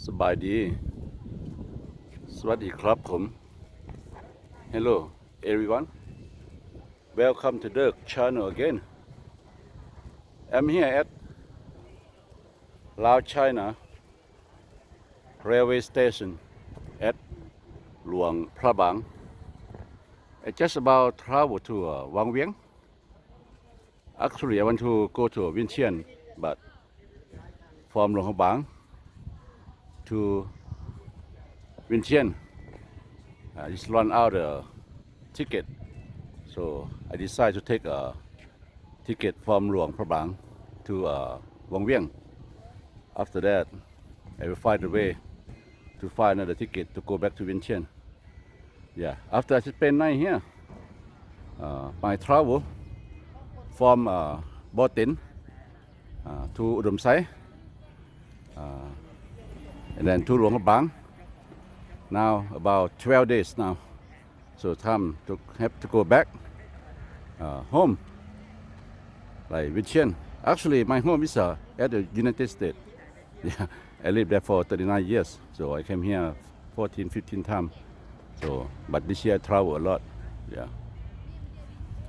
ສະບາຍດີ ສະຫວັດດີຄັບຜົມ Hello everyone, welcome to Dirk channel again. I'm here at Lao China railway station at ຫຼວງພະບາງ. I just about travel to, uh, Wang Vieng. Actually, I want to go to Vientiane, but from ຫຼວງພະບາງ to Vientiane, uh, just run out the ticket. So I decide to take a ticket from ຫຼວງພະບາງ to, uh, Wang Vieng. After that, I will find a way to find another ticket to go back to Vientiane. Yeah, after I spend night here, uh, my travel from, uh, Bo Ten, uh, to Udom Sai, uh, and then to ຫຼວງພະບາງ. Now about twelve days now. So time to have to go back, uh, home, like Vientiane. Actually, my home is, uh, at the United States. Yeah, I lived there for thirty-nine years. So I came here fourteen, fifteen times. So, but this year I travel a lot. Yeah,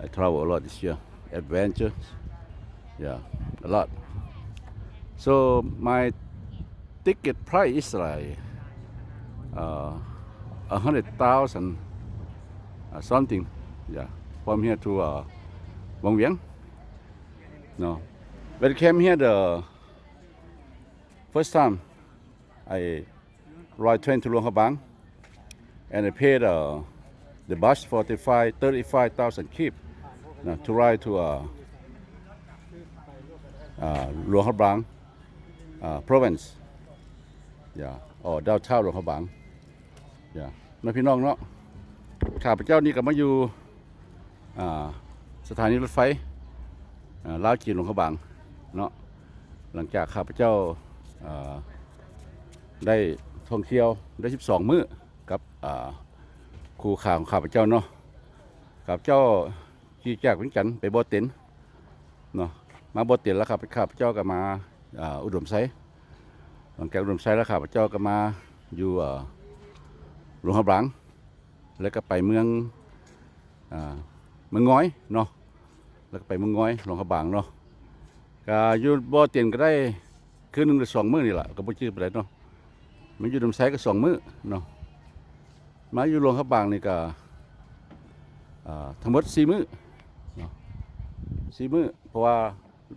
I travel a lot this year. Adventure. Yeah, a lot. So my ticket price is like, uh, a hundred thousand, uh, something. Yeah, from here to, uh, Wang Vieng. No, when I came here the first time, I ride train to ຫຼວງພະບາງ and I paid, uh, the bus forty-five, thirty-five thousand kip, no, to ride to, uh, uh, ຫຼວງພະບາງ, uh, province. Yeah, or downtown ຫຼວງພະບາງ. Yeah, ເນາະ ພີ່ນ້ອງເນາະ, ຂ້າພະເຈົ້ານີ້ກໍມາຢູ່ ອ່າ ສະຖານີລົດໄຟ ອ່າ ລາວຈີນ ຫຼວງພະບາງເນາະ. ຫຼັງຈາກຂ້າພະເຈົ້າ ອ່າ ໄດ້ທ່ອງທ່ຽວໄດ້ສິບສອງມື້ກັບ ອ່າ ຄູ່ຄ້າຂອງຂ້າພະເຈົ້າເນາະ, ຂ້າພະເຈົ້າຂີ່ຈາກວຽງຈັນໄປບໍ່ເຕັນເນາະ, ມາບໍ່ເຕັນແລ້ວ ຂ້າພະເຈົ້າກໍມາ ອ່າ ອຸດົມໄຊ. ຫຼັງຈາກອຸດົມໄຊແລ້ວ ຂ້າພະເຈົ້າກໍມາຢູ່ ອ່າ ຫຼວງພະບາງ ແລ້ວກໍໄປເມືອງ ອ່າ ເມືອງງອຍເນາະ, ແລ້ວກໍໄປເມືອງງອຍ ຫຼວງພະບາງເນາະ. ກໍຢູ່ບໍ່ເຕັນກໍໄດ້ຄືນໜຶ່ງຫຼືສອງມື້ນີ້ລະ ກໍບໍ່ຈື່ປານໃດເນາະ. ມາຢູ່ອຸດົມໄຊກໍສອງມື້ເນາະ, ມາຢູ່ຫຼວງພະບາງນີ້ກໍ ອ່າ ທັງໝົດສີ່ມື້ເນາະ, ສີ່ມື້ ເພາະວ່າ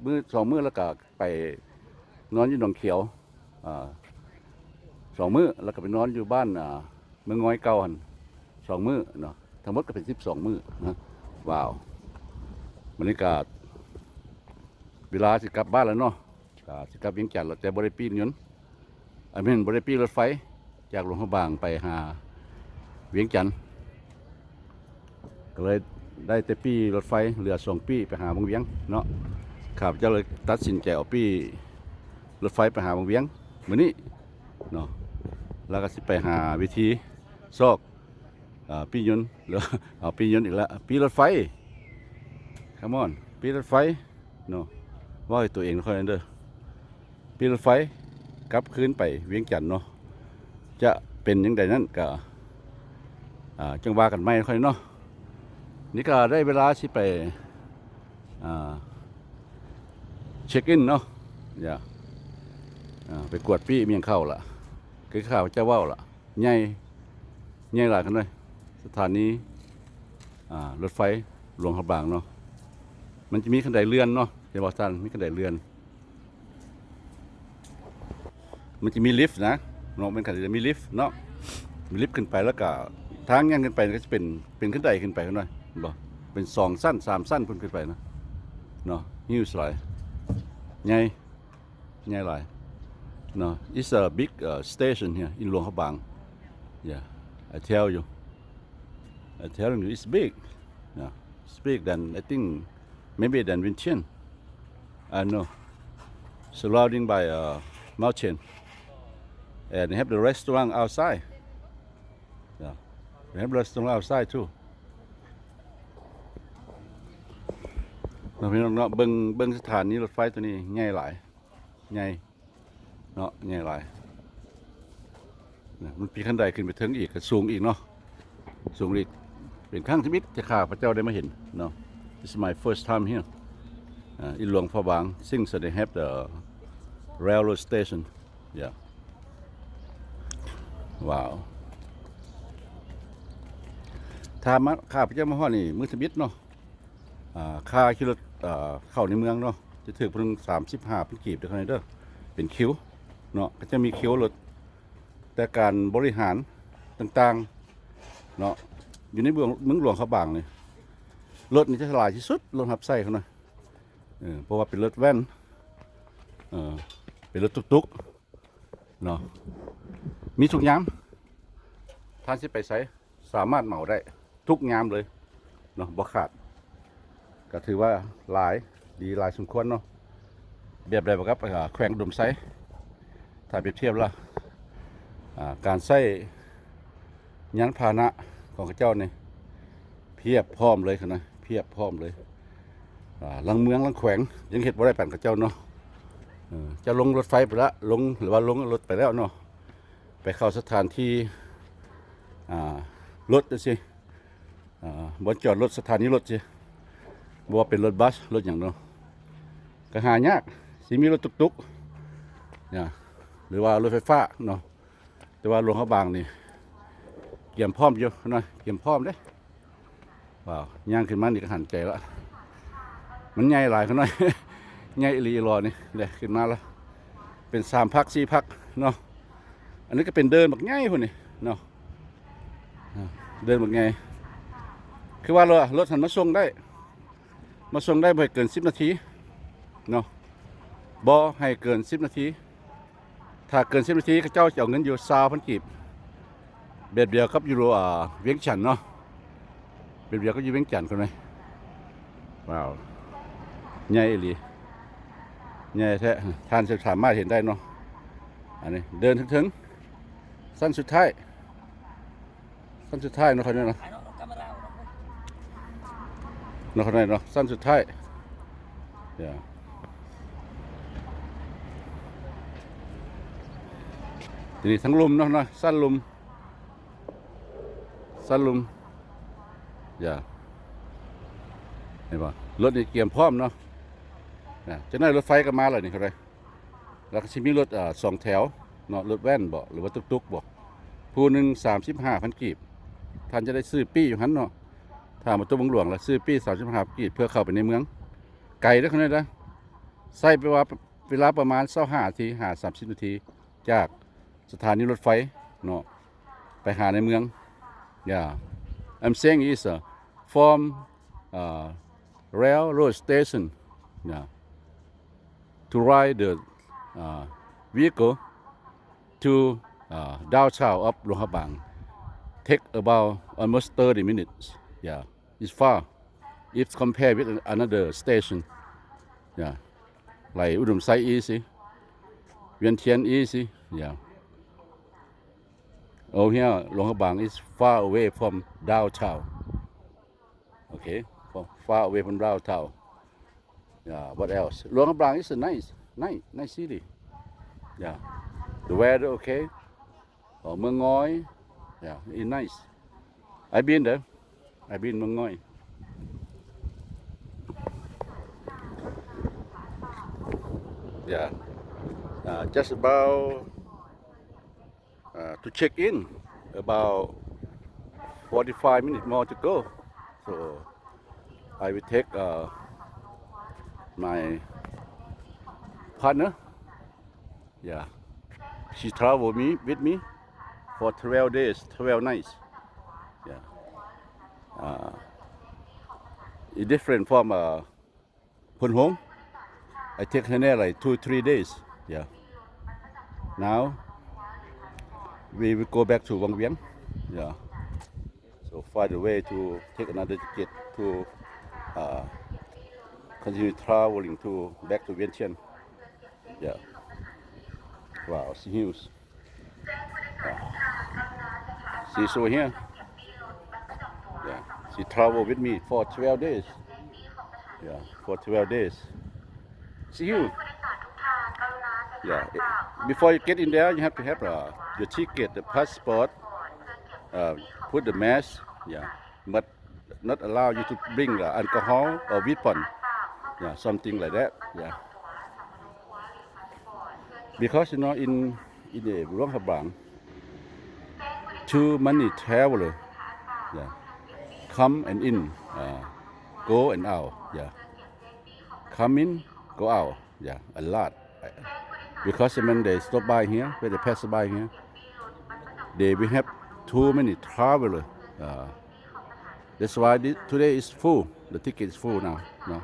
ມື້ ສອງມື້ ແລ້ວກໍໄປນອນຢູ່ໜອງຂຽວ ອ່າ ສອງມື້ ແລ້ວກໍໄປນອນຢູ່ບ້ານ ອ່າ ເມືອງງອຍເກົ່າຫັ້ນສອງມື້ເນາະ, ທັງໝົດກໍເປັນສິບສອງມື້ນະ. ວ້າວ ບັດນີ້ກໍເວລາຊິກັບບ້ານແລ້ວເນາະ, ກໍຊິກັບວຽງຈັນແລ້ວ ແຕ່ບໍ່ໄດ້ປີ້ຍົນ I mean ບໍ່ໄດ້ປີ້ລົດໄຟຈາກຫຼວງພະບາງໄປຫາວຽງຈັນ, ກໍເລີຍໄດ້ແຕ່ປີ້ລົດໄຟ ເຫຼືອສອງປີ້ໄປຫາວັງວຽງເນາະ. ຂ້າພະເຈົ້າເລີຍຕັດສິນໃຈເອົາປີ້ລົດໄຟໄປຫາວັງວຽງມື້ນີ້ເນາະ, ແລ້ວກໍຊິໄປຫາວິທີຊອກ ອ່າ ປີ້ຍົນ ຫຼື ເອົາປີ້ຍົນອີກແລ້ວ ປີ້ລົດໄຟ Come on ປີ້ລົດໄຟເນາະ, ເວົ້າໃຫ້ຕົວເອງຄ່ອຍເດີ. ປີ້ລົດໄຟກັບຄືນໄປວຽງຈັນເນາະ, ຈະເປັນຈັ່ງໃດນັ້ນກະ ອ່າ ຈັ່ງວ່າກັນໃໝ່ຄ່ອຍເນາະ. ນີ້ກະໄດ້ເວລາຊິໄປ ອ່າ ເຊັກອິນເນາະ, ຢ່າ ອ່າ ໄປກວດປີ້ມີຫຍັງເຂົ້າລະ, ຄືຂ້າພະເຈົ້າເວົ້າລະ ໃຫຍ່ ໃຫຍ່ຫຼາຍຄັນເລີຍ ສະຖານີ ອ່າ ລົດໄຟຫຼວງພະບາງເນາະ. ມັນຈະມີຄັນໄດເລື່ອນເນາະ, ເຫັນບໍ່ທ່ານ? ມີຄັນໄດເລື່ອນ ມັນຈະມີລິຟນະເນາະ, ແມ່ນຄັນໄດມີລິຟເນາະ, ມີລິຟຂຶ້ນໄປ ແລ້ວກະທາງຍ່າງຂຶ້ນໄປກໍຈະເປັນ ເປັນຄັນໄດຂຶ້ນໄປເນາະ, ເຫັນບໍ່? ເປັນສອງຊັ້ນສາມຊັ້ນພຸ້ນຂຶ້ນໄປນະເນາະ. Huge ຫຼາຍ ໃຫຍ່ ໃຫຍ່ຫຼາຍເນາະ. It's a big, uh, station here in ຫຼວງພະບາງ. Yeah, I tell you, I tell you, it's big. Yeah, it's big than, I think, maybe than Vientiane. I know. Surrounding by a mountain. And they have the restaurant outside. Yeah, they have restaurant outside too. ເນາະ ພີ່ນ້ອງເນາະ, ເບິ່ງ ເບິ່ງສະຖານີລົດໄຟຕົວນີ້ໃຫຍ່ຫຼາຍ ໃຫຍ່ເນາະ, ໃຫຍ່ຫຼາຍ. ນະ ມັນມີຂັ້ນໄດຂຶ້ນໄປເທິງອີກ ກໍສູງອີກເນາະ ສູງອີກ. ເປັນຄັ້ງທຳອິດທີ່ຂ້າພະເຈົ້າໄດ້ມາເຫັນເນາະ. This is my first time here. Uh, in Luang Prabang, since they have the railroad station. Yeah. Wow. ຖ້າມາ ຂ້າພະເຈົ້າມາຮອດນີ້ ມື້ທຳອິດເນາະ. ອ່າ ຄ່າຂີ່ລົດ ເອີ ເຂົ້າໃນເມືອງເນາະ ຈະຖືກຜູ້ໜຶ່ງສາມສິບຫ້າພັນກີບເດີ ເປັນຄິວເນາະ. ກໍຈະມີຄິວລົດ ແຕ່ການບໍລິຫານຕ່າງໆເນາະ ຢູ່ໃນເມືອງ ເມືອງຫຼວງພະບາງນີ້ ລົດນີ້ຈະຫຼາຍທີ່ສຸດ ລົດຮັບໃຊ້ເຂົານະ. ເອີ ເພາະວ່າເປັນລົດແວ່ນ ເອີ ເປັນລົດຕຸກໆ ເນາະ ມີທຸກຍາມ. ທ່ານຊິໄປໃສ ສາມາດເໝົາໄດ້ທຸກຍາມເລີຍເນາະ ບໍ່ຂາດ. ກໍຖືວ່າຫຼາຍ ດີຫຼາຍສົມຄວນເນາະ. ແບບໃດບໍ່ກັບ ເອີ ແຂວງອຸດົມໄຊ ຖ້າປຽບທຽບລະ ອ່າ ການໃຊ້ຍານພາຫະນະຂອງເຂົາເຈົ້ານີ້ ພຽບພ້ອມເລີຍຫັ້ນນະ ພຽບພ້ອມເລີຍ. ອ່າ ລາງເມືອງລາງແຂວງຍັງເຮັດບໍ່ໄດ້ປານເຂົາເຈົ້າເນາະ. ເອີ ຈະລົງລົດໄຟໄປລະ ລົງ ຫຼືວ່າລົງລົດໄປແລ້ວເນາະ ໄປເຂົ້າສະຖານທີ່ ອ່າ ລົດຈັ່ງຊີ້ ອ່າ ບ່ອນຈອດລົດ ສະຖານີລົດຊີ້ ບໍ່ວ່າເປັນລົດບັສ ລົດຫຍັງເນາະ ກໍຫາຍາກ. ຊິມີລົດຕຸກໆ ນະ ຫຼືວ່າລົດໄຟຟ້າເນາະ. ແຕ່ວ່າຫຼວງພະບາງນີ້ກຽມພ້ອມຢູ່ເນາະ ກຽມພ້ອມເດ້. ວ້າວ ຍ່າງຂຶ້ນມານີ້ກໍຫັນໃຈລະ ມັນໃຫຍ່ຫຼາຍຂ້ານ້ອຍ ໃຫຍ່ອີ່ຫຼີອີ່ຫຼໍນີ້ເດ້. ຂຶ້ນມາລະ ເປັນສາມພັກ ສີ່ພັກເນາະ. ອັນນີ້ກໍເປັນເດີ່ນບັກໃຫຍ່ພຸ້ນນີ້ເນາະ ເດີ່ນບັກໃຫຍ່. ຄືວ່າລົດຫັ້ນມາສົ່ງໄດ້ ມາສົ່ງໄດ້ບໍ່ໃຫ້ເກີນສິບນາທີເນາະ ບໍ່ໃຫ້ເກີນສິບນາທີ. ຖ້າເກີນສິບນາທີ ເຂົາເຈົ້າຈະເອົາເງິນຢູ່ຊາວພັນກີບ ແບບດຽວກັບຢູ່ ອ່າ ວຽງຈັນເນາະ ແບບດຽວກັບຢູ່ວຽງຈັນພຸ້ນເລີຍ. ວ້າວ ໃຫຍ່ອີ່ຫຼີ ໃຫຍ່ແທ້ ທ່ານຈະສາມາດເຫັນໄດ້ເນາະ. ອັນນີ້ເດີ່ນເທິງໆ ຊັ້ນສຸດທ້າຍ ຊັ້ນສຸດທ້າຍເນາະ ຄັນນີ້ເນາະ ເນາະ ຄັນນີ້ເນາະ ຊັ້ນສຸດທ້າຍ. ເອີ ທີນີ້ທັງລຸ່ມເນາະ ຊັ້ນລຸ່ມ ຊັ້ນລຸ່ມ. ເຫັນບໍ່ ລົດນີ້ກຽມພ້ອມເນາະ. ນະ ຈັກໜ້ອຍລົດໄຟກໍມາແລ້ວນີ້ ເຂົາໄດ້ ແລ້ວກໍຊິມີລົດ ເອີ ສອງແຖວເນາະ ລົດແວ່ນບໍ ຫຼືວ່າຕຸກໆບໍ ຜູ້ໜຶ່ງສາມສິບຫ້າພັນກີບ. ທ່ານຈະໄດ້ຊື້ປີ້ຢູ່ຫັ້ນເນາະ ຖ້າມາຕົວເມືອງຫຼວງ ແລ້ວຊື້ປີ້ສາມສິບຫ້າພັນກີບ ເພື່ອເຂົ້າໄປໃນເມືອງ. ໄກເດີ ຂ້ານ້ອຍເດີ ໃຊ້ໄປວ່າເວລາປະມານຊາວຫ້ານາທີ ຫາສາມສິບນາທີ ຈາກສະຖານີລົດໄຟເນາະ ໄປຫາໃນເມືອງ. Yeah, I'm saying is, uh, from, uh, railroad station, yeah, to ride the, uh, vehicle to, uh, downtown of Luang Prabang take about almost thirty minutes. Yeah, it's far if compare with another station. Yeah, like Udomsai easy, Vientiane easy. Yeah. Oh, here, Luang Prabang is far away from downtown. Okay, far, far away from downtown. Yeah, what else? Luang Prabang is a nice, nice, nice city. Yeah, the weather okay. Oh, Meung Ngoi. Yeah, it's nice. I've been there. I've been Meung Ngoi. Yeah. Uh, just about uh, to check in, about forty-five minutes more to go. So I will take, uh, my partner. Yeah. She travel me, with me for twelve days, twelve nights. Yeah. Uh, it's different from, uh, Phone Home. I take her there like two, three days. Yeah. Now we will go back to Wang Vieng. Yeah. So find a way to take another ticket to, uh, continue traveling to, back to Vientiane. Yeah. Wow, see huge. Yeah. She's over here. Yeah. She travel with me for twelve days. Yeah, for twelve days. See you. Yeah. Before you get in there, you have to have, uh, your ticket, the passport, uh, put the mask, yeah, but not allow you to bring, uh, alcohol or weapon, yeah, something like that, yeah. Because, you know, in, in the Luang Prabang, too many traveler, yeah, come and in, uh, go and out, yeah, come in, go out, yeah, a lot. Because when they stop by here, when they pass by here, they will have too many traveler. Uh, that's why this, today is full. The ticket is full now. ເນາະ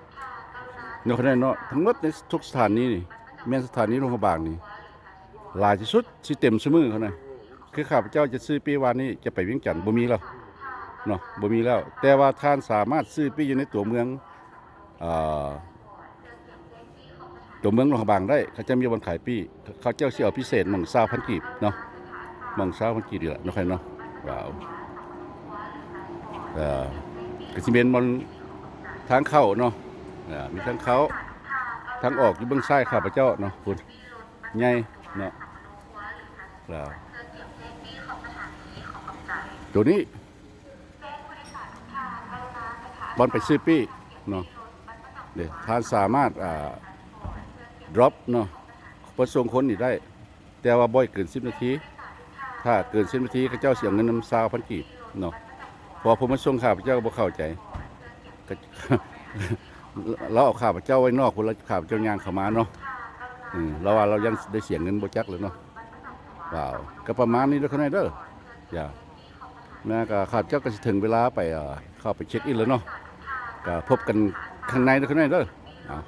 ເນາະ ເນາະ ທັງໝົດໃນທຸກສະຖານີນີ້ ແມ່ນສະຖານີຫຼວງພະບາງນີ້ ຫຼາຍທີ່ສຸດ ຊິເຕັມຊຸມື້ເຂົານະ. ຄືຂ້າພະເຈົ້າຈະຊື້ປີ້ວານນີ້ ຈະໄປວຽງຈັນ ບໍ່ມີແລ້ວເນາະ ບໍ່ມີແລ້ວ. ແຕ່ວ່າທ່ານສາມາດຊື້ປີ້ຢູ່ໃນຕົວເມືອງ ເອີ ຕົວເມືອງຫຼວງພະບາງໄດ້ ເຂົາເຈົ້າມີບ່ອນຂາຍປີ້ ເຂົາເຈົ້າຊິເອົາພິເສດໝ່ອງຊາວພັນກີບເນາະ ໝ່ອງຊາວພັນກີບນີ້ລະເນາະ ເນາະ. ວ້າວ ເອີ ກໍຊິແມ່ນບ່ອນທາງເຂົ້າເນາະ ເອີ ມີທາງເຂົ້າ ທາງອອກຢູ່ເບື້ອງຊ້າຍຂ້າພະເຈົ້າເນາະ ພຸ້ນ ໃຫຍ່ເນາະ. ແລ້ວໂຕນີ້ບ່ອນໄປຊື້ປີ້ເນາະ ເດ້ ທ່ານສາມາດ ອ່າ drop ເນາະ ໄປສົ່ງຄົນນີ້ໄດ້ ແຕ່ວ່າບໍ່ໃຫ້ເກີນສິບນາທີ ຖ້າເກີນສິບນາທີ ເຂົາເຈົ້າຊິເອົາເງິນນຳຊາວພັນກີບເນາະ. ເພາະວ່າຜູ້ມາສົ່ງຂ້າພະເຈົ້າກໍບໍ່ເຂົ້າໃຈ ກໍ ລາວເອົາຂ້າພະເຈົ້າໄວ້ນອກພຸ້ນ ລະຂ້າພະເຈົ້າຍ່າງເຂົ້າມາເນາະ. ເອີ ລາວວ່າລາວຢ້ານໄດ້ເສຍເງິນ ບໍ່ຈັກແລ້ວເນາະ. ວ້າວ ກໍປະມານນີ້ເດີ້ ຂ້ານ້ອຍເດີ້ ຢ່າ ແມ່ນກໍຂ້າພະເຈົ້າກໍຊິເຖິງເວລາໄປ ເອີ ເຂົ້າໄປເຊັກອິນແລ້ວເນາະ ກໍພົບກັນຂ້າງໃນເດີ້ ຂ້ານ້ອຍເດີ້. ເອົາ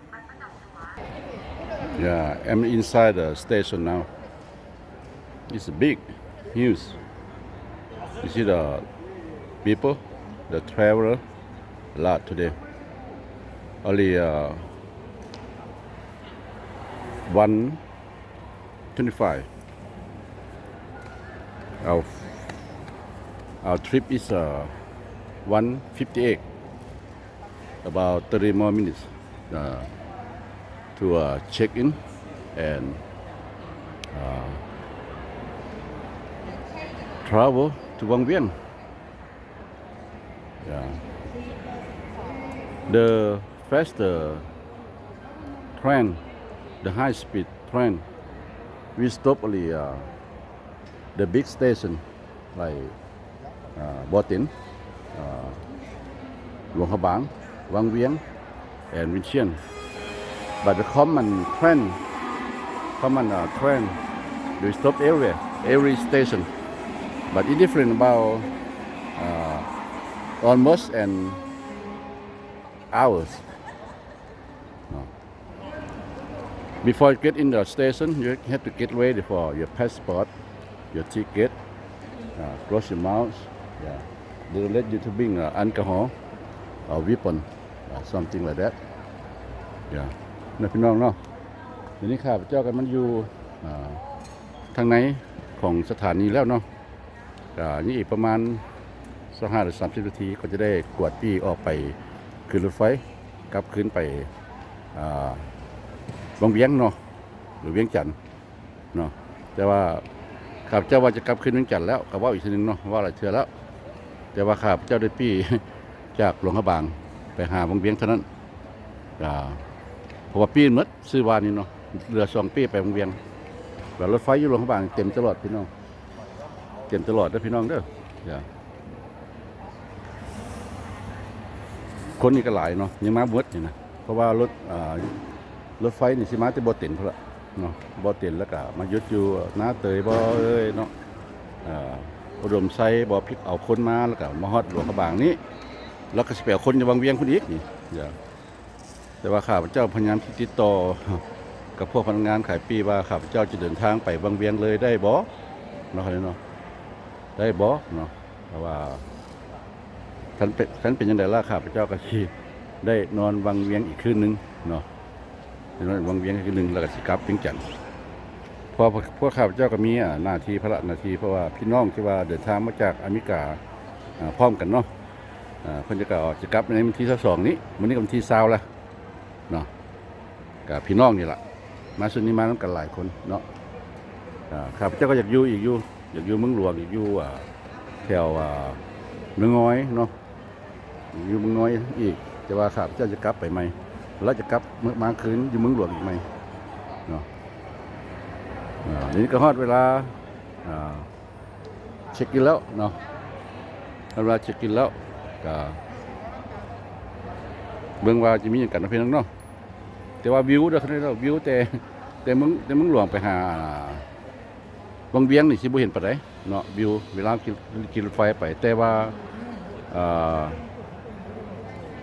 Yeah, I'm inside the station now. It's big, huge. You see the people, the traveler, a lot today. Only, uh, one twenty-five. Our, our trip is, uh, one fifty-eight. About thirty more minutes, uh, to, uh, check in and, uh, travel to Wang Vieng. Yeah. The faster train, the high speed train, we stop only, uh, the big station like, uh, Bo Tin, uh, Luang Prabang, Wang Vieng, and Vientiane. But the common train, common, uh, train, they stop everywhere, every station. But it different about, uh, almost an hours. No. Before you get in the station, you have to get ready for your passport, your ticket, uh, close your mouth. Yeah. They don't let you to bring, uh, alcohol or weapon, uh, something like that. Yeah. ນະ ພີ່ນ້ອງເນາະ ດຽວນີ້ຂ້າພະເຈົ້າກໍມາຢູ່ ອ່າ ທາງໃນຂອງສະຖານີແລ້ວເນາະ. ກໍຍັງອີກປະມານຊາວຫ້າ ຫຼື ສາມສິບນາທີ ກໍຈະໄດ້ກວດປີ້ອອກໄປຂຶ້ນລົດໄຟ ກັບຄືນໄປ ອ່າ ວັງວຽງເນາະ ຫຼື ວຽງຈັນເນາະ. ແຕ່ວ່າຂ້າພະເຈົ້າວ່າຈະກັບຄືນວຽງຈັນແລ້ວ ກໍເວົ້າອີກເທື່ອໜຶ່ງເນາະ ເວົ້າຫຼາຍເທື່ອແລ້ວ. ແຕ່ວ່າຂ້າພະເຈົ້າໄດ້ປີ້ຈາກຫຼວງພະບາງໄປຫາວັງວຽງເທົ່ານັ້ນ ອ່າ ເພາະວ່າປີ້ໝົດ ຊື້ວານນີ້ເນາະ ເຫຼືອສອງປີ້ໄປວັງວຽງ ແລ້ວລົດໄຟຢູ່ຫຼວງພະບາງເຕັມຕະຫຼອດພີ່ນ້ອງ ເຕັມຕະຫຼອດເດີ້ພີ່ນ້ອງເດີ້. ຄົນນີ້ກໍຫຼາຍເນາະ ຍັງມາບໍ່ໝົດນີ້ນະ ເພາະວ່າລົດ ອ່າ ລົດໄຟນີ້ຊິມາແຕ່ບໍ່ເຕັນພຸ້ນລະເນາະ ບໍ່ເຕັນ ແລ້ວກໍມາຢຸດຢູ່ນາເຕີຍບໍ່ເອີຍເນາະ ອຸດົມໄຊບໍ່ ພິກເອົາຄົນມາ ແລ້ວກໍມາຮອດຫຼວງພະບາງນີ້ ແລ້ວກໍຊິໄປເອົາຄົນຢູ່ວັງວຽງພຸ້ນອີກນີ້. ແຕ່ວ່າຂ້າພະເຈົ້າພະຍາຍາມຕິດຕໍ່ກັບພວກພະນັກງານຂາຍປີ້ວ່າ ຂ້າພະເຈົ້າຈະເດີນທາງໄປວັງວຽງເລີຍໄດ້ບໍ່ເນາະ ເນາະ ໄດ້ບໍ່ເນາະ. ເພາະວ່າຄັນເປັນ ຄັນເປັນຈັ່ງໃດລະ ຂ້າພະເຈົ້າກໍຊິໄດ້ນອນວັງວຽງອີກຄືນໜຶ່ງເນາະ ໄດ້ນອນວັງວຽງຄືນໜຶ່ງ ແລ້ວກໍຊິກັບວຽງຈັນ. ເພາະວ່າພວກ ພວກຂ້າພະເຈົ້າກໍມີ ອ່າ ໜ້າທີ່ ພາລະໜ້າທີ່ ເພາະວ່າພີ່ນ້ອງທີ່ວ່າເດີນທາງມາຈາກອາເມລິກາ ອ່າ ພ້ອມກັນເນາະ ອ່າ ເພິ່ນຈະ ກໍຈະກັບໃນວັນທີຊາວສອງນີ້ ມື້ນີ້ກໍວັນທີຊາວແລ້ວເນາະ. ກໍພີ່ນ້ອງນີ້ລະ ມາຊຸດນີ້ມານຳກັນຫຼາຍຄົນເນາະ. ອ່າ ຂ້າພະເຈົ້າກໍຢາກຢູ່ອີກຢູ່ ຢາກຢູ່ເມືອງຫຼວງ ຢາກຢູ່ ອ່າ ແຖວ ອ່າ ເມືອງງອຍເນາະ ຢູ່ເມືອງງອຍອີກ ແຕ່ວ່າຂ້າພະເຈົ້າຈະກັບໄປໃໝ່ ແລ້ວຈະກັບມາ ມາຄືນຢູ່ເມືອງຫຼວງອີກໃໝ່ເນາະ. ອ່າ ດຽວນີ້ກໍຮອດເວລາ ອ່າ ເຊັກອິນແລ້ວເນາະ ຮອດເວລາເຊັກອິນແລ້ວ ກໍເບິ່ງວ່າຈະມີຫຍັງກັນເນາະ ພີ່ນ້ອງເນາະ. ແຕ່ວ່າວິວເດີ ຄັນໄດ້ເດີ ວິວແຕ່ ແຕ່ເມືອງ ແຕ່ເມືອງຫຼວງໄປຫາວັງວຽງນີ້ຊິບໍ່ເຫັນປານໃດເນາະ ວິວເວລາຂີ່ ຂີ່ລົດໄຟໄປ ແຕ່ວ່າ ເອີ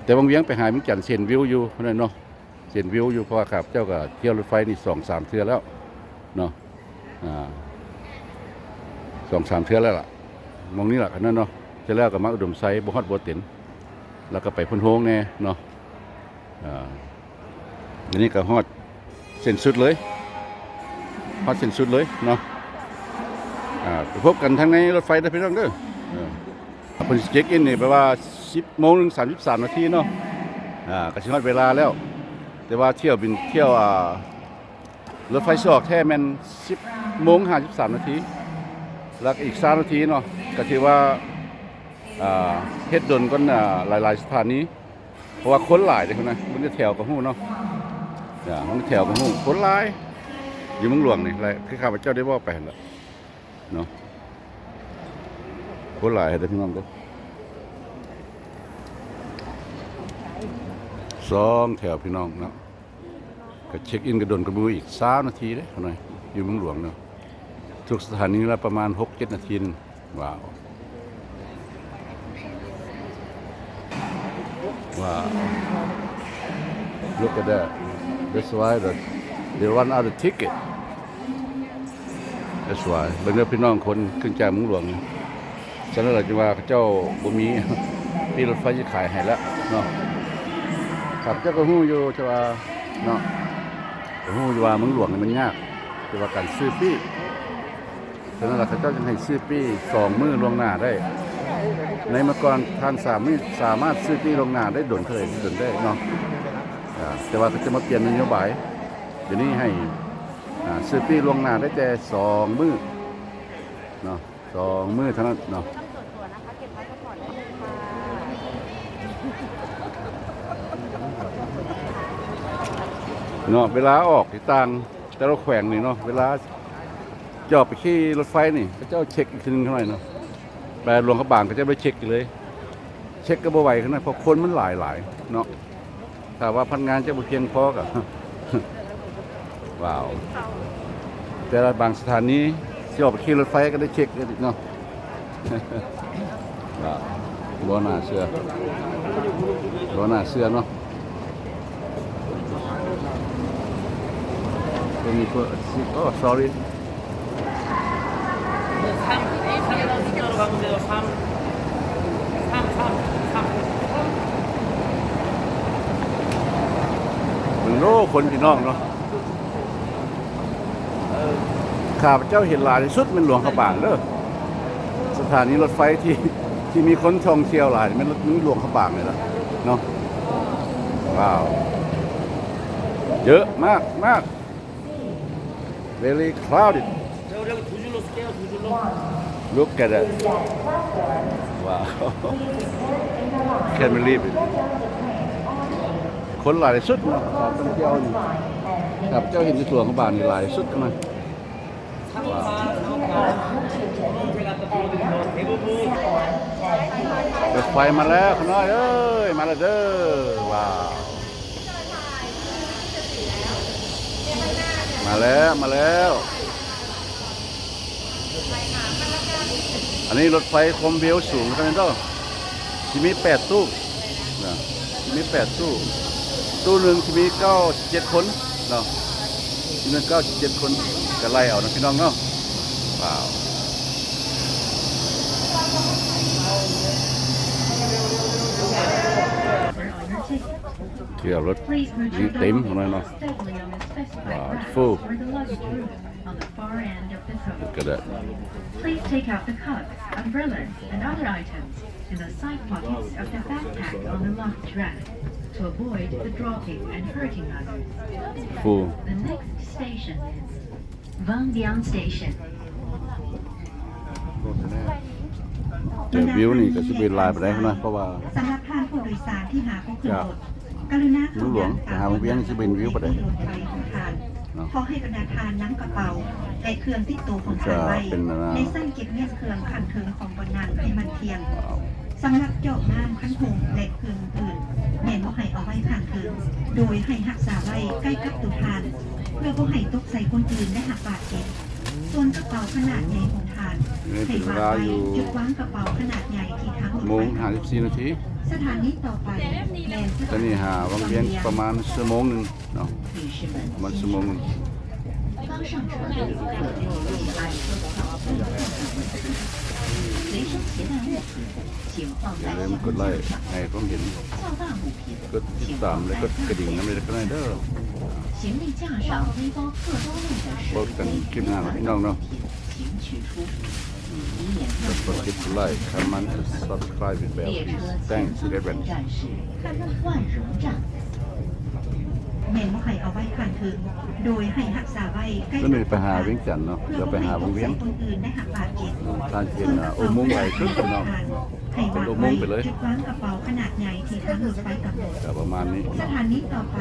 ແຕ່ວັງວຽງໄປຫາວຽງຈັນຊິເຫັນວິວຢູ່ຫັ້ນແຫຼະເນາະ ຊິເຫັນວິວຢູ່ ເພາະວ່າຂ້າພະເຈົ້າກໍທ່ຽວລົດໄຟນີ້ສອງສາມເທື່ອແລ້ວເນາະ ອ່າ ສອງສາມເທື່ອແລ້ວລະ ໝ່ອງນີ້ລະ ຄັນນັ້ນເນາະ ເທື່ອແລ້ວກໍມາອຸດົມໄຊ ບໍ່ຮອດບໍ່ເຕັນ ແລ້ວກໍໄປໂພນໂຮງແດ່ເນາະ. ອ່າ ອັນນີ້ກໍຮອດເສັ້ນສຸດເລີຍ ຮອດເສັ້ນສຸດເລີຍເນາະ. ອ່າ ໄປພົບກັນທາງໃນລົດໄຟເດີພີ່ນ້ອງເດີ. ເອີ ເພິ່ນຊິເຊັກອິນນີ້ແປວ່າສິບໂມງໜຶ່ງສາມສິບສາມນາທີເນາະ ອ່າ ກໍຊິຮອດເວລາແລ້ວ ແຕ່ວ່າຖ້ຽວບິນ ຖ້ຽວ ອ່າ ລົດໄຟຊິອອກແທ້ແມ່ນສິບໂມງຫ້າສິບສາມນາທີ ແລ້ວກໍອີກຊາວນາທີເນາະ ກໍຖືວ່າ ອ່າ ເຮັດດົນກ່ອນ ອ່າ ຫຼາຍໆສະຖານີ ເພາະວ່າຄົນຫຼາຍເດ້ພຸ້ນນະ ເບິ່ງແຕ່ແຖວກໍຮູ້ເນາະ ເບິ່ງແຖວກໍຮູ້ ຄົນຫຼາຍ ຢູ່ເມືອງຫຼວງນີ້ແຫຼະ ຄືຂ້າພະເຈົ້າໄດ້ເວົ້າໄປຫັ້ນລະເນາະ ຄົນຫຼາຍເດີພີ່ນ້ອງເດີ ສອງແຖວພີ່ນ້ອງເນາະ. ກໍເຊັກອິນກໍດົນກວ່າໝູ່ອີກຊາວນາທີເດ້ ຂ້ານ້ອຍ ຢູ່ເມືອງຫຼວງເນາະ ທຸກສະຖານີລະປະມານຫົກເຈັດນາທີ. ວ້າວ ວ້າວ Look at that. That's why the, they run out of ticket. That's why ເບິ່ງເດີພີ່ນ້ອງ ຄົນຂຶ້ນຈາກເມືອງຫຼວງ ສະນັ້ນລະຈຶ່ງວ່າເຂົາເຈົ້າບໍ່ມີປີ້ລົດໄຟຊິຂາຍໃຫ້ລະເນາະ. ຂ້າພະເຈົ້າກໍຮູ້ຢູ່ ແຕ່ວ່າເນາະ ກໍຮູ້ຢູ່ວ່າເມືອງຫຼວງນີ້ມັນຍາກ ແຕ່ວ່າການຊື້ປີ້ ສະນັ້ນລະເຂົາເຈົ້າຈຶ່ງໃຫ້ຊື້ປີ້ສອງມື້ລ່ວງໜ້າໄດ້. ໃນເມື່ອກ່ອນທ່ານສາມີ ສາມາດຊື້ປີ້ລ່ວງໜ້າໄດ້ດົນເທົ່າໃດ ດົນໄດ້ເນາະ ອ່າ ແຕ່ວ່າເຂົາຈະມາປ່ຽນນະໂຍບາຍ ດຽວນີ້ໃຫ້ ອ່າ ຊື້ປີ້ລ່ວງໜ້າໄດ້ແຕ່ສອງມື້ເນາະ ສອງມື້ເທົ່ານັ້ນເນາະ ເນາະ. ເວລາອອກທີ່ຕ່າງແຕ່ລະແຂວງນີ້ເນາະ ເວລາຈະອອກໄປຂີ່ລົດໄຟນີ້ ເຂົາເຈົ້າເຊັກອີກເທື່ອໜຶ່ງເທົ່ານັ້ນເນາະ. ໄປຫຼວງພະບາງເຂົາເຈົ້າໄປເຊັກຢູ່ເລີຍ ເຊັກກໍບໍ່ໄຫວຄືນນະ ເພາະຄົນມັນຫຼາຍໆເນາະ. ຖ້າວ່າພະນັກງານຈະບໍ່ພຽງພໍກໍ ວ້າວ ແຕ່ລະບາງສະຖານີຊິອອກໄປຂີ່ລົດໄຟກໍໄດ້ເຊັກອີກເນາະ. ວ້າວ ບໍ່ໜ້າເຊື່ອ ບໍ່ໜ້າເຊື່ອເນາະ. Let me put a seat. Oh, sorry. ເບິ່ງໂລດຄົນພີ່ນ້ອງເນາະ ຂ້າພະເຈົ້າເຫັນຫຼາຍທີ່ສຸດແມ່ນຫຼວງພະບາງເດີ. ສະຖານີລົດໄຟທີ່ ທີ່ມີຄົນທ່ອງທ່ຽວຫຼາຍແມ່ນ ມີຫຼວງພະບາງນີ້ລະເນາະ. ວ້າວ ເຢີະມາກໆ. Very crowded. Look at that. Wow. Can't believe it. ຄົນຫຼາຍທີ່ສຸດເນາະ ນັກທ່ອງທ່ຽວນີ້ ຂ້າພະເຈົ້າເຫັນຢູ່ຫຼວງພະບາງນີ້ຫຼາຍທີ່ສຸດເນາະ. ວ້າວ ລົດໄຟມາແລ້ວ ຂ້ານ້ອຍເອີຍ ມາແລ້ວເດີ. ວ້າວ ມາແລ້ວ ມາແລ້ວ. ອັນນີ້ລົດໄຟຄວາມເວວສູງເດ້ ຊິມີແປດຕູ້ນະ ຊິມີແປດຕູ້ ຕູ້ໜຶ່ງຊິມີເກົ້າສິບເຈັດຄົນເນາະ ມີເງິນເກົ້າສິບເຈັດຄົນ ກໍໄລ່ເອົານະພີ່ນ້ອງເນາະ. ວ້າວ ເກືອບລົດນີ້ເຕັມຂະໜາດເນາະ. ວ້າວ full. Look at that. Please take out the cups, umbrellas, and other items in the side pockets of the backpack on the left rack to avoid the dropping and hurting others. Full. The next station is Wangbian Station. ແຕ່ວິວນີ້ກໍຊິບໍ່ຫຼາຍປານໃດນະ ເພາະວ່າ ສຳລັບທ່ານຜູ້ໂດຍສານທີ່ຫາບໍ່ຂຶ້ນລົດ ກະລຸນາເຂົ້າຢ່າງສາມັນ ເມືອງຫຼວງໄປຫາວຽງ ຊິເປັນວິວປານໃດ ລົດໄຟຂອງທ່ານ. ເນາະ ຂໍໃຫ້ບັນດາທ່ານນຳກະເປົາ ແລະ ເຄື່ອງຕິດໂຕຂອງທ່ານໄວ້ ໃນຊັ້ນເກັບມ້ຽນເຄື່ອງຂ້າງເທິງຂອງບ່ອນນັ່ງໃຫ້ໝັ້ນທ່ຽງ. ສຳລັບຈອກນ້ຳ ຄັນຫຸງ ແລະ ເຄື່ອງອື່ນໆ ແມ່ນບໍ່ໃຫ້ເອົາໄວ້ຂ້າງເທິງ ໂດຍໃຫ້ຮັກສາໄວ້ໃກ້ກັບໂຕທ່ານ ເພື່ອບໍ່ໃຫ້ຕົກໃສ່ຄົນອື່ນ ແລະ ຮັບບາດເຈັບ. ສ່ວນກະເປົາຂະໜາດໃຫຍ່ຂອງທ່ານ ໃຫ້ວາງໄວ້ຈຸດວາງກະເປົາຂະໜາດໃຫຍ່ທີ່ທາງລົດໄຟ ໂມງຫ້າສິບສີ່ນາທີ ສະຖານີຕໍ່ໄປແມ່ນສະຖານີ ຕອນນີ້ຫາວັງວຽງປະມານຊົ່ວໂມງໜຶ່ງເນາະ ປະມານຊົ່ວໂມງໜຶ່ງ. ຢ່າລືມກົດໄລ້ໃຫ້ຄວາມເຫັນ ກົດຕິດຕາມ ແລະ ກົດກະດິ່ງນຳເດີ ພົບກັນຄລິບໜ້າເນາະ ພີ່ນ້ອງເນາະ. Don't forget to like, comment, subscribe, bell, please. Thanks in advance. ແມ່ນບໍ່ໃຫ້ເອົາໄວ້ຂ້າງເທິງ ໂດຍໃຫ້ຮັກສາໄວ້ໃກ້ກັບ ຕົວນີ້ໄປຫາວຽງຈັນເນາະ ດຽວໄປຫາວັງວຽງ ຄົນອື່ນໄດ້ຮັບບາດເຈັບ. ທ່ານເຫັນອຸໂມງຫຼາຍສຸດ ພີ່ນ້ອງ ເປັນອຸໂມງໄປເລີຍ ໃຫ້ວາງໄວ້ຈຸດວາງກະເປົາຂະໜາດໃຫຍ່ທີ່ທາງລົດໄຟກຳນົດ. ກະປະມານນີ້ ສະຖານີຕໍ່ໄປ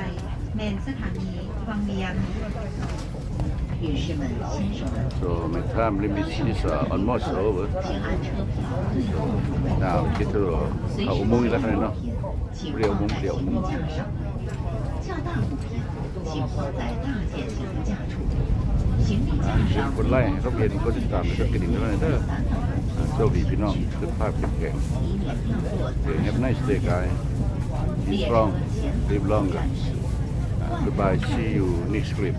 ແມ່ນສະຖານີວັງວຽງ. So my time limit is, uh, almost over. Now we get to, uh, ເຂົ້າອຸໂມງອີກແລ້ວເນາະ ປຽວໂມງ ປຽວໂມງ. ອ່າ ກົດໄລ້ໃຫ້ເຂົາເຫັນ ກົດຕິດຕາມ ແລະ ກົດກະດິ່ງນຳເດີ. ອ່າ ໂຊກດີພີ່ນ້ອງ ສຸຂະພາບເຂັ້ມແຂງ. Okay, have a nice day, guys. Be strong, live longer. ອ່າ goodbye, see you next clip.